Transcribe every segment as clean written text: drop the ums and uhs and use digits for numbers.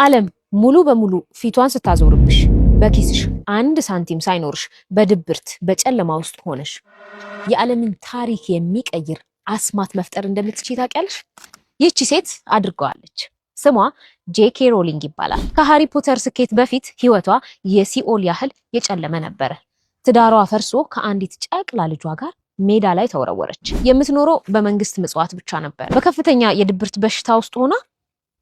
ዓለም ሙሉ በሙሉ ፊቷን ስታዞርብሽ፣ በኪስሽ አንድ ሳንቲም ሳይኖርሽ፣ በድብርት በጨለማ ውስጥ ሆነሽ የዓለምን ታሪክ የሚቀይር አስማት መፍጠር እንደምትችይ ታውቂያለሽ? ይህቺ ሴት አድርገዋለች። ስሟ ጄኬ ሮሊንግ ይባላል። ከሃሪ ፖተር ስኬት በፊት ህይወቷ የሲኦል ያህል የጨለመ ነበረ። ትዳሯ ፈርሶ ከአንዲት ጨቅላ ልጇ ጋር ሜዳ ላይ ተወረወረች። የምትኖረው በመንግስት ምጽዋት ብቻ ነበር። በከፍተኛ የድብርት በሽታ ውስጥ ሆና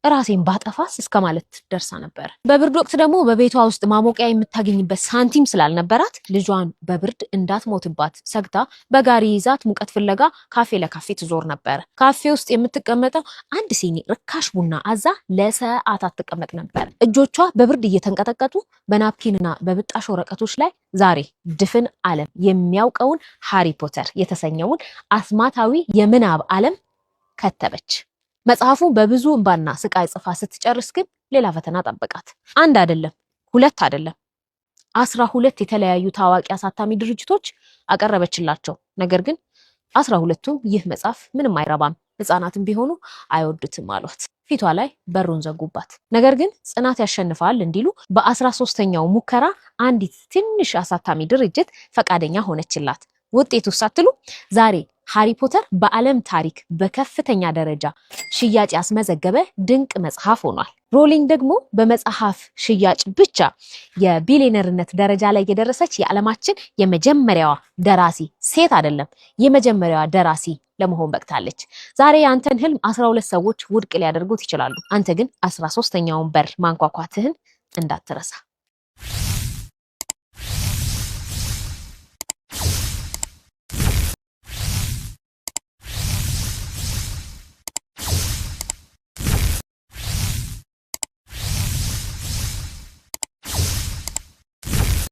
ራሴን ባጠፋስ እስከ ማለት ደርሳ ነበር። በብርድ ወቅት ደግሞ በቤቷ ውስጥ ማሞቂያ የምታገኝበት ሳንቲም ስላልነበራት ልጇን በብርድ እንዳትሞትባት ሰግታ በጋሪ ይዛት ሙቀት ፍለጋ ካፌ ለካፌ ትዞር ነበር። ካፌ ውስጥ የምትቀመጠው አንድ ሲኒ ርካሽ ቡና አዛ ለሰዓታት ትቀመጥ ነበር። እጆቿ በብርድ እየተንቀጠቀጡ በ napkin ና በብጣሽ ወረቀቶች ላይ ዛሬ ድፍን ዓለም የሚያውቀውን ሃሪ ፖተር የተሰኘውን አስማታዊ የምናብ ዓለም ከተበች። መጽሐፉ በብዙ እንባና ስቃይ ጽፋ ስትጨርስ ግን ሌላ ፈተና ጠበቃት። አንድ አይደለም፣ ሁለት አይደለም፣ 12 የተለያዩ ታዋቂ አሳታሚ ድርጅቶች አቀረበችላቸው። ነገር ግን 12ቱም ይህ መጽሐፍ ምንም አይረባም፣ ሕፃናትም ቢሆኑ አይወዱትም አሏት። ፊቷ ላይ በሩን ዘጉባት። ነገር ግን ጽናት ያሸንፋል እንዲሉ በ13ኛው ሙከራ አንዲት ትንሽ አሳታሚ ድርጅት ፈቃደኛ ሆነችላት። ውጤቱ ሳትሉ ዛሬ ሃሪ ፖተር በዓለም ታሪክ በከፍተኛ ደረጃ ሽያጭ ያስመዘገበ ድንቅ መጽሐፍ ሆኗል። ሮሊንግ ደግሞ በመጽሐፍ ሽያጭ ብቻ የቢሊየነርነት ደረጃ ላይ የደረሰች የዓለማችን የመጀመሪያዋ ደራሲ፣ ሴት አይደለም፣ የመጀመሪያዋ ደራሲ ለመሆን በቅታለች። ዛሬ የአንተን ህልም 12 ሰዎች ውድቅ ሊያደርጉት ይችላሉ። አንተ ግን 13ኛውን በር ማንኳኳትህን እንዳትረሳ።